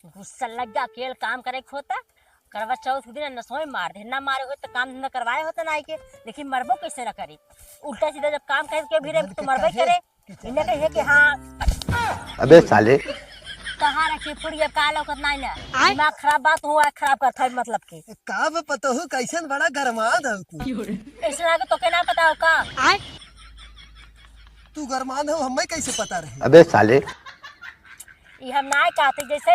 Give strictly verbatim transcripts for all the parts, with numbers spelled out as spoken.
गुस्सा लग गया, अकेल काम करे के होता, करवा चौथ के दिन नसोई मार दे, ना मारे होत तो काम धंधा करवाए होता ना आइके, लेकिन मरबो कैसे ना करी, उल्टा सीधा जब काम करे के भी रहे तो मरबे करे। इन्हें कहिए कि हाँ। अबे साले। कहाँ रखे पुड़िया का लौकत नहीं ना। आय। दिमाग खराब बात हुआ, खराब करत है मतलब कि। का बे पतोहू, कैसन बड़ा गरमाद हो तू? ऐसे लागे तो के ना पता हो का? आय। तू गरमाद हो, हमें कैसे पता रहे? अबे साले। ये हम ना कहते, जैसे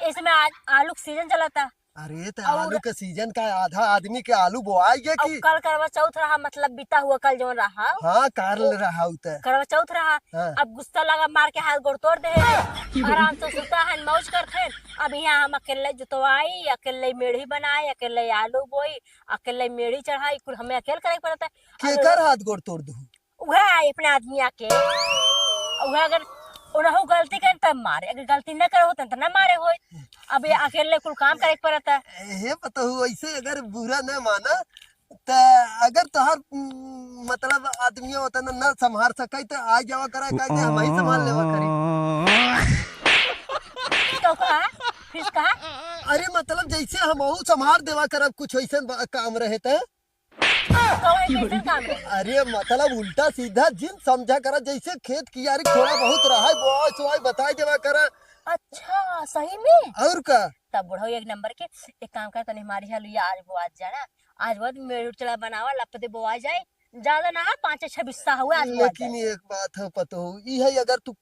इसमें आ-, आलू का सीजन चला था। अरे, त और आलू के सीजन का आधा आदमी के आलू बोआई गया और कि? कल करवा चौथ रहा, मतलब बीता हुआ कल जौन रहा। हाँ, काल रहा उ त। करवा चौथ रहा। हाँ। अब गुस्सा लगा, मार के हाथ गोड़ तोड़ दे। आराम से सुता है, मौज करते हैं। अब यहाँ हम अकेले जुतवाई, अकेले मेढ़ी बनाए, अकेले आलू बोई, अकेले मेढ़ी चढ़ाई, कुल हमें अकेले करे के पड़ता है। केकर हाथ गोड़ तोड़ दू? उहे आई अपने आदमी आके। उहे अगर उनहु गलती करें तब मारे, अगर गलती न करे होते तो न मारे होई। अब ये अकेले कुल काम करे के पड़ता। हे पतोहू, ऐसे अगर बुरा न माना, त अगर तोहार, उम, मतलब आदमी होता न, न संभार सके, त आ जावा करा, कह दे, हम ही संभाल लेवा करी। तो कहा, फिर कहा? अरे मतलब जैसे हमहू संभार देवा करब, कुछ ऐसन बा-, काम रहे त। कौन कैसन काम रहे? अरे मतलब उल्टा सीधा जिन समझा करा, जैसे खेत कियारी थोड़ा बहुत रहा है, बोआई सोआई बताई देवा करा। अच्छा, सही में? और का? तब बुढ़ऊ एक नंबर के, एक काम कर, तनी हमारी हाल ये आज बोआ जाना, आज बहुत मेड़ उड़ चला बनावा, लपदे बोआ जाए, ज्यादा ना है, पाँच छह बिस्सा हुआ आज बोआ लेकिन जाए। एक बात है पतोहू, ई है अगर तू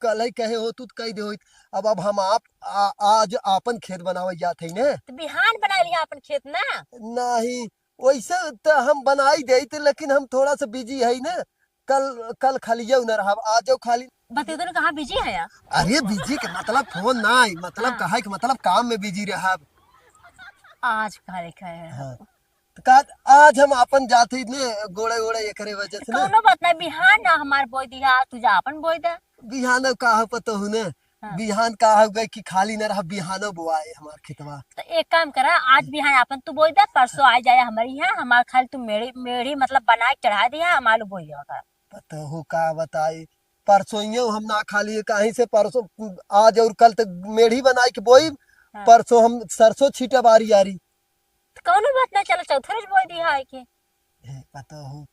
कल ही कहे हो तू तो कह दे होइत। अब, अब हम आप, आ, आज आपन खेत बनावे जात है ने। तो बिहान बना लिया आपन खेत ना। नहीं, वैसे त हम बनाई देइत, लेकिन हम थोड़ा सा बिजी है ना। कल, कल खाली यू न रहब, आज यू खाली। बतेदो न कहाँ बिजी है यार? अरे बिजी के मतलब फोन ना आई, मतलब हाँ। कहे के मतलब काम में बिजी रहब। आज खाली खाए है। हाँ। तो का आज हम आपन जात ही ने गोड़े ओड़े एकरे वजह से ना। कौनो बात ना, बिहान ना हमार बोई दिया, तू जा आपन बोई दे। बिहान का हो पतोहू ने? हाँ। बिहान का हो गए कि खाली न रहा, बिहानो बोआए हमार खेतवा। तो एक काम करा, आज बिहान आपन तू बोई दे, परसों आ जाए हमारे यहाँ, हमार खाली तू मेढ़ी, मेढ़ी मतलब बना के चढ़ा दिया, हम आलू बोई देवा करा। पतोहू का बताई, परसों ये हम ना खाली काहीं से परसों, आज और कल तक मेढ़ी बनाई के बोई, हाँ। परसों हम सरसों छीटा बारी आरी। तो कौनो बात ना, चलो चौथे रोज बोई दिया है के। हे पतोहू,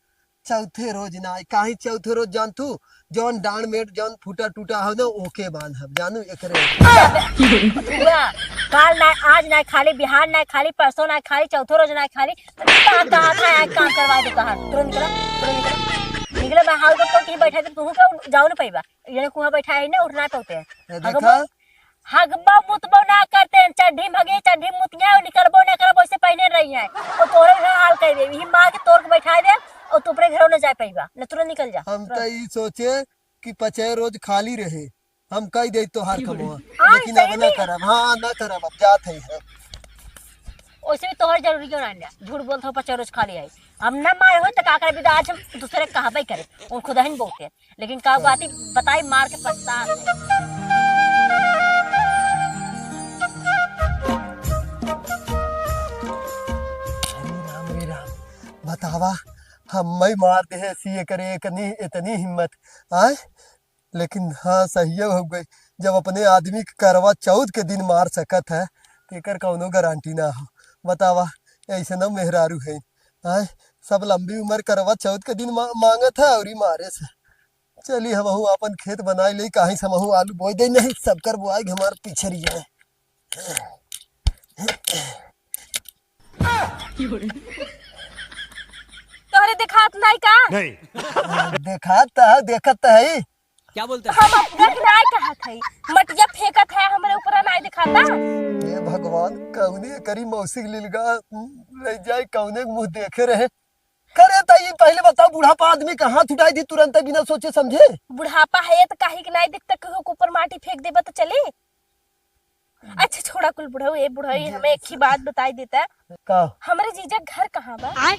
चौथे रोज ना आई, काहे चौथे रोज जान तू, जौन डांड मेट, जौन फूटा टूटा हो ना, ओके बांध हम जानू एकरे। हुआ, काल ना, आज ना खाली, बिहान ना खाली, परसों ना खाली, चौथे रोज ना खाली, तो का कहा था, आज काम करवा दे कहा, तुरंत निकला, तुरंत निकला, निकला, मैं हाल को कहीं बैठा दे, तू का जाओ ना पैबा, ये कुआं बैठा है ना, उठना तो होते हैं। ये अगर देखा, वो हगबो मुतबो ना करते हैं, चड्ढी में हगे, चड्ढी में मुतिया, निकलबो ना करबो, वैसे पहने रही है। और तोरे घर हाल कर दे, यही मार के तोड़ के बैठा दे, और तू अपने घरों न जा पाइबा, न तुरंत निकल जा। हम तो ई सोचे कि पचे रोज खाली रहे, हम कह दे तोहार कमवा, हाँ, लेकिन अब सही ना में। करब, हाँ, ना करब, अब जात है हम। वैसे भी तोहर जरूरी क्यों ना लिया, झूठ बोलत हो, पचे रोज खाली आई। हम ना मारे हो तो का करबी, तो आज हम दूसरे कहबे करे, उन खुद ही बोलते। लेकिन का बात ही बताई, मार के पछता है। अरे राम रे राम, बतावा, हम मैं मार दे सी करे एकनी, इतनी हिम्मत, आय? लेकिन हाँ, सही हो गई, जब अपने आदमी के करवा चौथ के दिन मार सकत है, तो एकर कौनो गारंटी ना हो। बतावा, ऐसे ना मेहरारू है, आय? सब लंबी उम्र करवा चौथ के दिन मा-, मांगत है और ही मारे से। चली, हमहू आपन खेत बनाए ले, काहे से हमहू आलू बोए दे, नहीं सबकर बोआई हमार पिछड़ी है। तोहरे देखात नहीं का? नहीं। देखात तो है, देखत तो है। क्या बोलते हैं? हम अपने के नहीं कहत है, मटिया फेंकत है, हमरे ऊपर नहीं दिखाता। हे भगवान, कौने करी मौसी के लिलगा ले जाए, कौने के मुंह देखे रहे। करे त ई पहले बताओ, बुढ़ापा आदमी का हाथ उठाई दी तुरंत बिना सोचे समझे? बुढ़ापा है त काहे के नाई देखता, केहू के ऊपर माटी फेंक देबा त चले? अच्छा छोड़ा कुल बुढ़ऊ, ए बुढ़ऊ, जी। हमें एक ही बात बताई देता। का? हमरे जीजा के घर कहाँ बा? आय?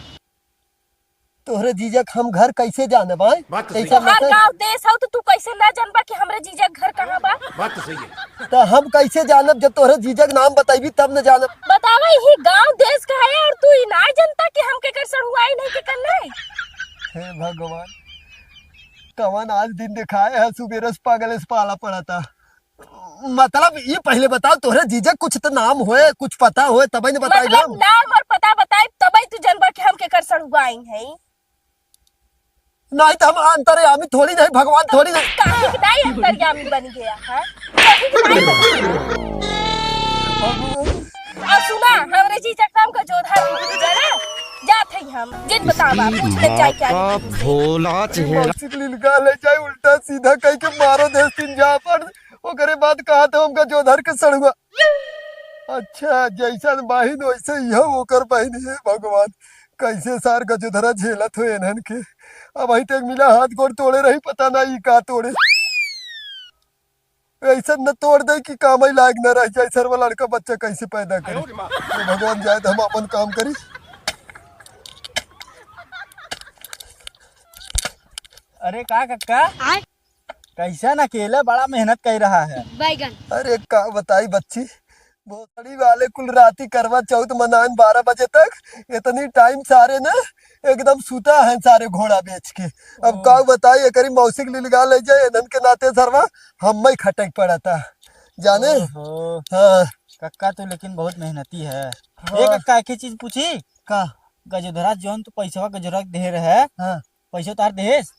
तोहरे जीजा के हम घर कैसे जानब, आय? बात तो सही कैसे है। तोहार मतलब? गाँव देश हो तो तू कैसे ना जानबा कि हमरे जीजा के घर कहाँ बा? बात तो सही है। त हम कैसे जानब जब तोहरे जीजा के नाम बताइबी तब न जानब? बतावा, यही गाँव देश का है और तू ही ना जानता कि हम केकर सढ़ुआई नहीं केकर नहीं। हे भगवान, कवन आज दिन दिखाए है, सुबेरे से पागल से पाला पड़ा था। मतलब, ई पहिले बताओ, तोहरे जीजा कुछ त नाम होए, कुछ पता होए, तबे न बताई मतलब, हम। नाम और पता बताई, तबे तू जनबा कि हम केकर सड़ुआ आई हैं। नहीं तो हम अंतर्यामी थोड़ी नहीं, भगवान थोड़ी नहीं। काहे के नहीं अंतर्यामी बन गया, हाँ? काहे के नहीं बन गया? और सुना, हमरे जीजा के नाम का जोधा है, जाना? जात है हम, जिन बतावा, पूछ ले जाए क्या है। भोला चेहरा। मौसी के लिलगा ले जाए, उल्टा सीधा कह के मारो दे तीन झापड़, ओकरे बाद कहा तो हमका जोधर के सड़ुआ। अच्छा, जैसन बहिन वैसे इहो ओकर बहिन। हे भगवान, कैसे सार गजोधरा झेलत हो एनहन के। अब वही तक मिला हाथ गोड़ तोड़े रही, पता ना ई का तोड़े। ऐसन न तोड़ दे कि काम ही लायक न रह जाए, सरवा लड़का बच्चा कैसे पैदा करे। अरे माँ। तो भगवान जाए तो हम अपन काम करी। अरे का कक्का, आय? कैसन अकेले बड़ा मेहनत कर रहा है। बैगन। अरे का बताई बच्ची, भोसड़ी वाले कुल राती करवा चौथ मनाएन बारह बजे तक, इतनी टाइम सारे ना एकदम सुता है सारे घोड़ा बेच के। अब ओह। का बताई, एकरी मौसी के लिलगा ले जाए, इन्हन के नाते सरवा हम्मे खटे के पड़ता, जाने? ओहो। हाँ। कक्का तू लेकिन बहुत मेहनती है। हाँ। ए कक्का, एक ही चीज पूछी? का? गजोधरा जौन तू पैसवा गजोधरा के दे रहे, हाँ। पैसा तार देस?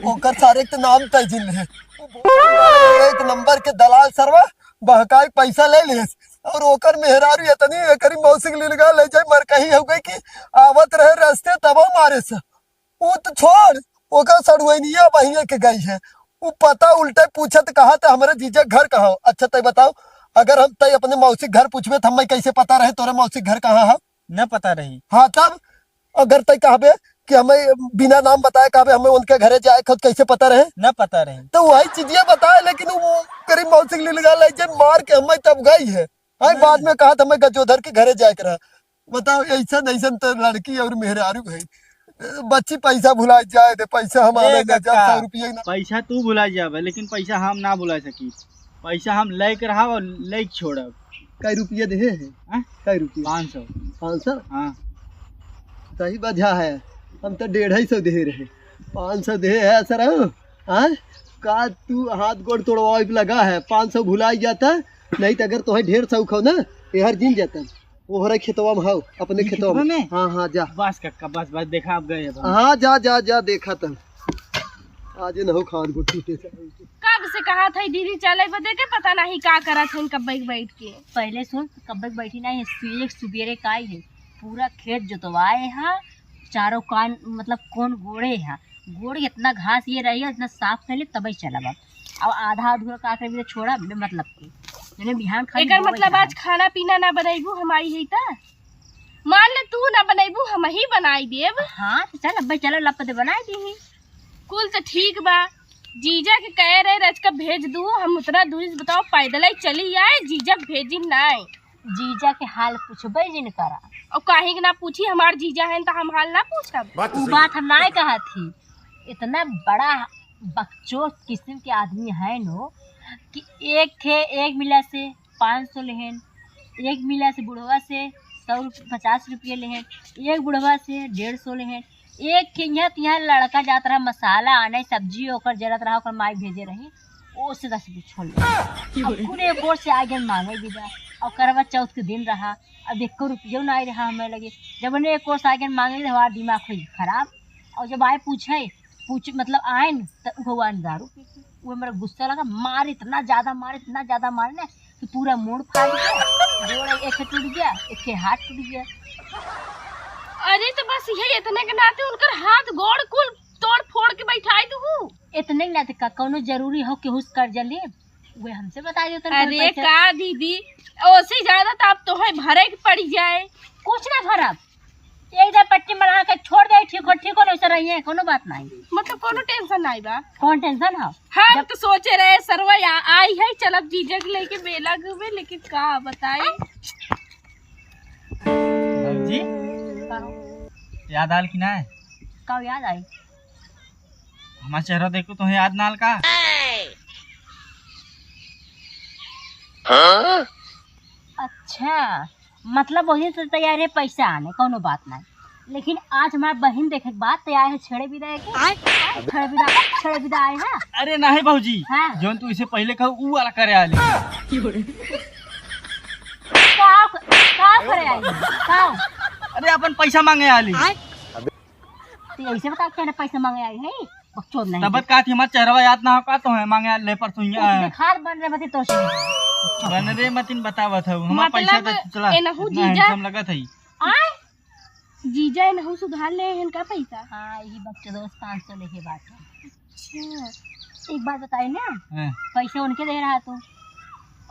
ओकर सारे के नाम तय जिन ले। एक नंबर के दलाल सरवा, बहकाई पैसा ले लेस। और ओकर मेहरारू इतनी एकरी मौसी के लिलगा ले जाए, मर कहीं हो गई कि आवत रहे रास्ते तबो मारे से। ऊ तो छोड़, ओकर सड़ुआइनिया बहिया के गई है। ऊ पता उल्टे पूछत कहा त हमरे जीजा घर कहाँ हो? अच्छा तय बताओ, अगर हम तय अपने मौसी के घर पूछबे त हमें कैसे पता रहे तोरे मौसी के घर कहाँ है? न पता रही। हाँ तब, अगर तय कहबे कि हमें बिना नाम बताए कहबे हमें उनके घरे जाए के हो, कैसे पता रहे? न पता रही। तो वही चीजिया बताए, लेकिन वो करीब मौसी के लिए लगा ले जे मार के हमें तब गई है। आई हम्म। बाद में कहा त हमें गजोधर के घरे जाए के रहा। बताओ, ऐसन ऐसन तो लड़की और मेहरारू है। बच्ची पैसा भुला जाए दे, पैसा हम ए आने ना जा, कक्का, सौ रुपया ना। पैसा तू भुला जाबे, लेकिन पैसा हम ना भुला सकी। पैसा हम लेके रहा और लेके छोड़ब। कई रुपया देहे है? हाँ? कई रुपया? पाँच सौ। पाँच सौ? हाँ। सही बजा है, हम तो डेढ़ ही सौ देहे रहे, पाँच सौ देहे है सर। हाँ? का तू हाथ गोड़ तोड़वावे पे लगा है? पाँच सौ भुलाई जाता, नहीं तो अगर तोहे ढेर शौक हो ना, एहर जिन जाता। ओहरे खेतवा में हाउ, अपने ये खेतवा खेतवा में। में? हाँ, हाँ, जा। बस कक्का, बस, बस, देखा, अब गए अब हम। हाँ, जा, जा, जा, देखा तब। आज न हो खान को टूटे से। कब से कहा था दीदी चले बदे के, पता नहीं का करत हन कब्बे के बैठ के। पहले सुन, कब्बे के बैठी नहीं है, सु-, एक सुबेरे का आई है, पूरा खेत जोतवाए है, चारों कान, मतलब, कौन गोड़े है, गोड़ इतना घास ये रही है, इतना साफ कर ले, तबे चला बात। अब आधा अधूरा का कर भी तो छोड़ा, बे मतलब के। मैंने बिहान खाली एकर गोबर मतलब चढ़ा। आज खाना पीना ना बनाइबू, हम आई है त? मान ले तू ना बनाइबू, हम ही बनाई देब। हाँ, तो चल, अब्बे चलो, लप दे बनाई दी। कुल तो ठीक बा, जीजा के कहे रहे रचका भेज दू, हम उतना दूरी से बताओ पैदल ही चली आए, जीजा भेजी नाय। जीजा के हाल पूछबे जिन करा। और काहे के ना पूछी, हमार जीजा है त हम हाल ना पूछब। बात तो उ सही बात है। हम नाय कहत ही, इतना बड़ा बकचोद किस्म के आदमी है नो कि एक थे एक मिला से पाँच सौ लेहन, एक मिला से बुढ़वा से सौ रुप-, पचास रुपये लेहन, एक बुढ़वा से डेढ़ सौ लेहन, एक के यहाँ तिहाँ लड़का जात रहा मसाला आने, सब्जी ओकर जरत रहा, ओकर माई भेजे रही, ओ से दस बीस छोड़ ले। अब पूरे एक ओर से आगे मांगे भी बा, और करवा चौथ के दिन रहा, अब एको रुपयो ना आए रहा हमें लगे। जब उन्हें एक ओर से आगे मांगे, हमारा दिमाग हुई खराब, और जब आए पूछे, पूछ, मतलब, आए न, त उहो आए न दारू पी के। वो मेरा गुस्सा लगा, मार इतना ज्यादा मार, इतना ज्यादा मार ना कि पूरा मूड़ फाड़ गया, गोड़ एक टूट गया, एक हाथ टूट गया। अरे, तो बस ये इतने के नाते उनकर हाथ गोड़ कुल तोड़ फोड़ के बैठाई दू। इतने के नाते का कौनो जरूरी हो कि हुस कर जले, वे हमसे बता देते हैं, अरे पैसा। का दीदी, ओसे ज्यादा तो आप तोहे भरे के पड़ी जाए। कुछ ना भरब, यही दे पट्टी मरा के छोड़ दे, ठीक हो, ठीक हो, वैसे रहिए, कोनो बात नहीं। मतलब कोनो टेंशन नहीं बा। कौन टेंशन है? हम जब तो सोचे रहे सरवा या-, आई है, चलब जीजा के लेके मेला घूमे, लेकिन का बताई। भौजी, का हो? याद आल कि ना? का याद आई? हमार चेहरा देखो तो याद ना आल का? अच्छा, मतलब वही से तैयार है पैसा आने, कोनो बात नहीं। लेकिन आज हमार बहिन देखे के बाद तैयार है छेड़े बिदा के। आय? छेड़े बिदा, छेड़े बिदा आए हैं। अरे नहीं भौजी, हाँ। जौन तू इसे पहले कहू ऊ वाला करे आली। का, का करे आई? का? अरे अपन पैसा मांगे आली। आय? तो ऐसे बता के ना पैसा मांगे आई है? बकचोद नहीं। तब का थी हमार चेहरवा याद ना हो का तो है मांगे आली ले परसों तो यहाँ। दिखार बन रहे मती तो से। बन रे मतिन बतावत हूँ। हमार पैसा मतलब तो चला। एनहू इतना जीजा। Handsome लगत है। आय? जीजा एनहू सुधार ले हन का पैसा? हाँ, यही बकचोद पाँच सौ लेके बात है। अच्छा, एक बात बताई ना, हाँ। पैसे उनके दे रहा तू,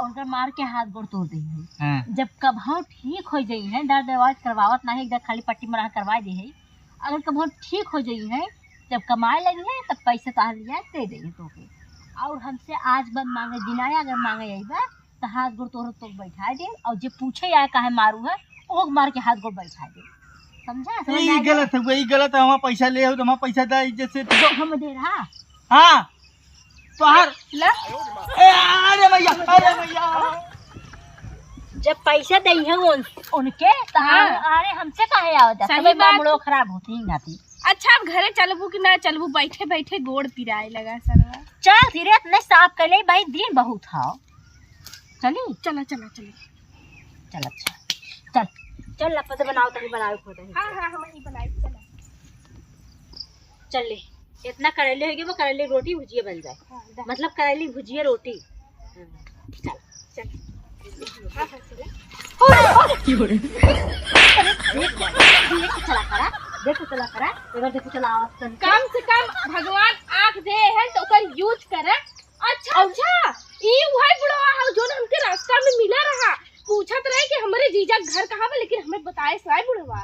उनकर मार के हाथ गोड़ तोड़ दे है। हाँ। जब कबहूँ ठीक हो जाई है, दर्द इलाज करवावत ना है, एक खाली पट्टी मरा करवा दे है, अगर कबहूँ ठीक हो जाई है, जब कमाए लगी है, तब पैसे तोहार लिया दे दे तोके। और हमसे आज बंद मांगे जिनाया, अगर मांगे आई बा, तो हाथ गोड़ तोड़ तो बैठा दे, और जे पूछे या काहे मारू है, ओक मार के हाथ गोड़ बैठा दे। समझा? समझ में आ ई गया? गलत है, वही गलत है। हमारा पैसा ले हो तो हमारा पैसा दे, इज्जत से तो हम दे रहा। हाँ, तोहार ला। ए, अरे भैया, अरे भैया। जब पैसा दे है उन, उनके, तो हाँ। हम, अरे हमसे काहे आवत है? सही तबे बात। मामलो खराब होती ही ना थी। अच्छा, अब घरे चलबू कि ना चलबू? बैठे बैठे गोड़ पिराए लगा सरवा। चल धीरे, अपने साफ कर ले भाई, दिन बहुत हो। चली? चला, चला, चला। चल, अच्छा। चल, चल, लपा से बनाओ, तभी बनाओ, खोदे हैं। हाँ, हाँ, हम ही बनाए, चला। चल ले, इतना करेले हो गया, वो करेले रोटी भुजिया बन जाए। हाँ, दा। मतलब करेले भुजिया रोटी। चल, चल। हाँ, हाँ, चला। अरे, देख, देख, देख के चला करा, देख के चला करा, इधर देख के चला, आवाज सुन के। कम से कम भगवान आँख दे है तो ओकर use करे। अच्छा, अच्छा, ई उहे बुढ़वा हौ जोन हमके रास्ता में मिला रहा, पूछत रहे कि हमरे जीजा के घर कहाँ बा, लेकिन हमें बताए साय बुढ़वा।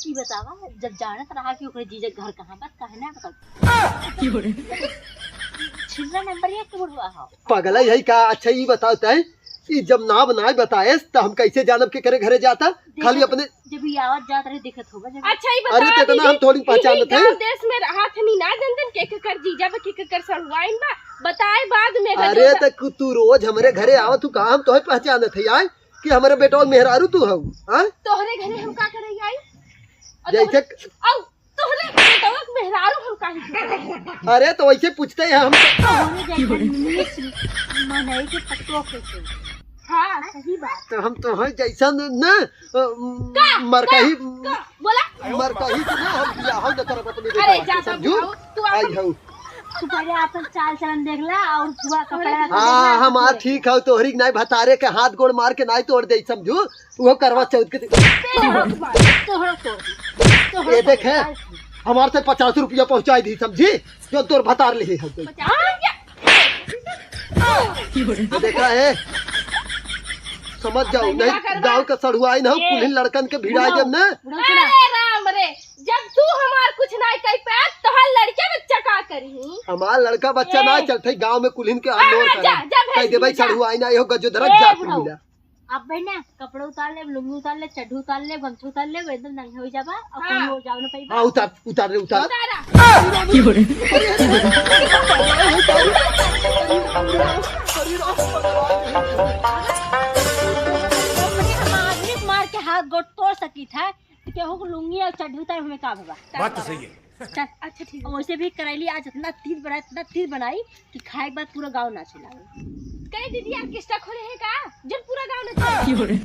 ई बतावा, जब जानत रहा कि ओकरे जीजा के घर कहाँ बा, काहे ना बताऊ? छिलरा नंबर एक के बुढ़वा हौ। पगला यही का? अच्छा, ई बताओ तै, ई जब नाम ना बताएस, त हम कैसे जानब के करे घरे जाता? खाली देखत, अपने जब ई आवत जात रहे, देखत होगा जब। अच्छा, ई अरे, बतावा तो इतना दीदी, हम थोड़ी पहचानत इही है। गाँव देश में रहा थनी, ना जानतन के केकर जीजा बा, के केकर सड़ुआइन बा, बताए बाद में अगर अरे, जौन त कु-, तू रोज हमरे घरे आवा, तू का हम तोहे पहचानत है आय कि हमरे बेटवा के मेहरारू तू हऊ, हाँ? तोहरे घरे हम का करे आई? और जैसे तोहरे, औ, तोहरे बेटवा के मेहरारू हम काहे के? अरे, तो वैसे पूछते हैं हम। तोहरे जैसन नीच मनई के पतोह कैसे? हाँ, सही बात। तो हम तोहरे जैसन न, अ, का? मरकही, का? का? बोला। मरकही से ना हम बियाह न करब अपने अरे, बेटवा से, जा, समझू? तू आई अपन हऊ। तू पहले अपन चाल चलन देख ला और पूरा कपड़ा हाँ, देख ला, हाँ, ठीक है, तोहरी के नाई भतारे के हाथ गोड़ मार के नाई तोड़ दे, समझू? वो करवा चौथ के दिन। तोहरो तोड़ दी। तोहरो ये देख है, तोड़ दी। हमार से पचास रुपया पहुँचाई दी, समझी? जो तोर भतार ले है। पचास रुपया? ये देखा है, समझ जाओ, नहीं गाँव का सड़ुआइन हौ, कुल्हिन लड़कन के भिड़ाई देब ना। बुढ़ऊ सुना। अरे राम रे, जब तू हमार कुछ नाई कह पाए, तोहार लड़के बच्चा का करी? हमार लड़का बच्चा ना चलते गाँव में कुल्हिन के अनोर करे। कह दे भाई, सड़ुआइन आई हो, गजोधरा जात मिला। अब भाई ना, कपड़ा उतार ले, लुंगी उतार ले, चड्ढी उतार ले, गमछा उतार ले, एकदम नंगे हो जाबा, और हाँ। कहीं और जाओ ना पाइबा। हाँ, उतार, उतार रे, उतार। उतारा। अपने हम आदमी के मार के हाथ गोड़ तोड़ सकी था, तो केहू के लुंगी और चड्ढी उतार हमें का भगा? बात तो सही है। चल। अच्छा, ठीक है। वैसे भी करैली आज इतना तीत बनाई, इतना तीत बनाई कि खाए के बाद पूरा गाँव नाचे लागे। कई दीदी orchestra खोले है का? जब पूरा गाँव नाचे।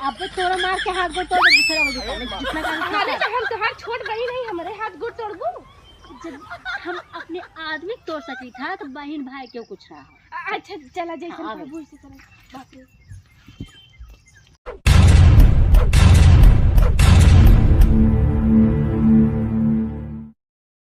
अब तोरा मार के हाथ गोड़ तोड़ दे, दूसरा बजे का, जितना गाना अरे तो हम तोहार छोट बहिन है, हमरे हाथ गोड़ तोड़बू? जब हम अपने आदमी के तोड़ सकी था तो बहिन भाई क्यों कुछ रहा? अच्छा, चला जैसे हाँ, आ गए। बाबू से चला। बाप रे।